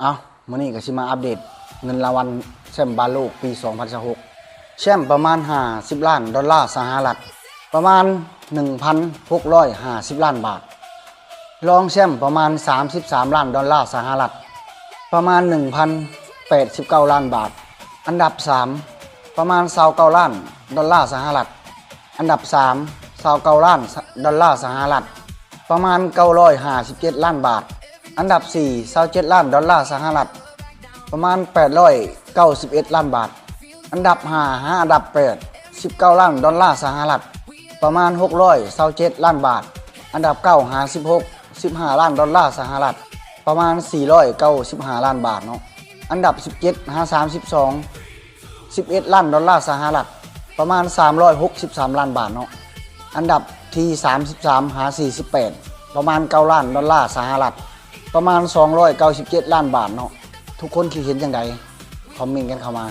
ເອົາ ມື້ນີ້ກໍຊິມາອັບເດດເງິນລາງວັນແຊ້ມບານໂລກປີສອງພັນຊາວຫົກ ແຊ້ມປະມານຫ້າສິບລ້ານດອນລາສະຫະລັດ ປະມານໜຶ່ງພັນຫົກຮ້ອຍຫ້າສິບລ້ານບາດ, ລອງແຊ້ມປະມານສາມສິບສາມລ້ານດອນລາສະຫະລັດ ປະມານໜຶ່ງພັນແປດສິບເກົ້າລ້ານບາດ, ອັນດັບສາມ ປະມານຊາວເກົ້າລ້ານດອນລາສະຫະລັດ, ອັນດັບສາມ ຊາວເກົ້າລ້ານດອນລາສະຫະລັດ ປະມານເກົ້າຮ້ອຍຫ້າສິບເຈັດລ້ານບາດ, ອັນດັບສີ່ ຊາວເຈັດລ້ານດອນລາສະຫະລັດ ປະມານແປດຮ້ອຍເກົ້າສິບເອັດລ້ານບາດ, ອັນດັບຫ້າຫາອັນດັບແປດ ສິບເກົ້າລ້ານດອນລາສະຫະລັດ ປະມານຫົກຮ້ອຍຊາວເຈັດລ້ານບາດ, ອັນດັບເກົ້າຫາສິບຫົກ ສິບຫ້າລ້ານດອນລາສະຫະລັດ ປະມານສີ່ຮ້ອຍເກົ້າສິບຫ້າລ້ານບາດເນາະ, ອັນດັບສິບເຈັດຫາສາມສິບສອງ ສິບເອັດລ້ານດອນລາສະຫະລັດ ປະມານສາມຮ້ອຍຫົກສິບສາມລ້ານບາດເນາະ, ອັນດັບທີສາມສິບສາມຫາສີ່ສິບແປດ ປະມານເກົ້າລ້ານດອນລາສະຫະລັດ ປະມານສອງຮ້ອຍເກົ້າສິບເຈັດລ້ານບາດເນາະ. ທຸກຄົນຄິດເຫັນຈັ່ງໃດ? ຄອມເມັນກັນເຂົ້າມາ.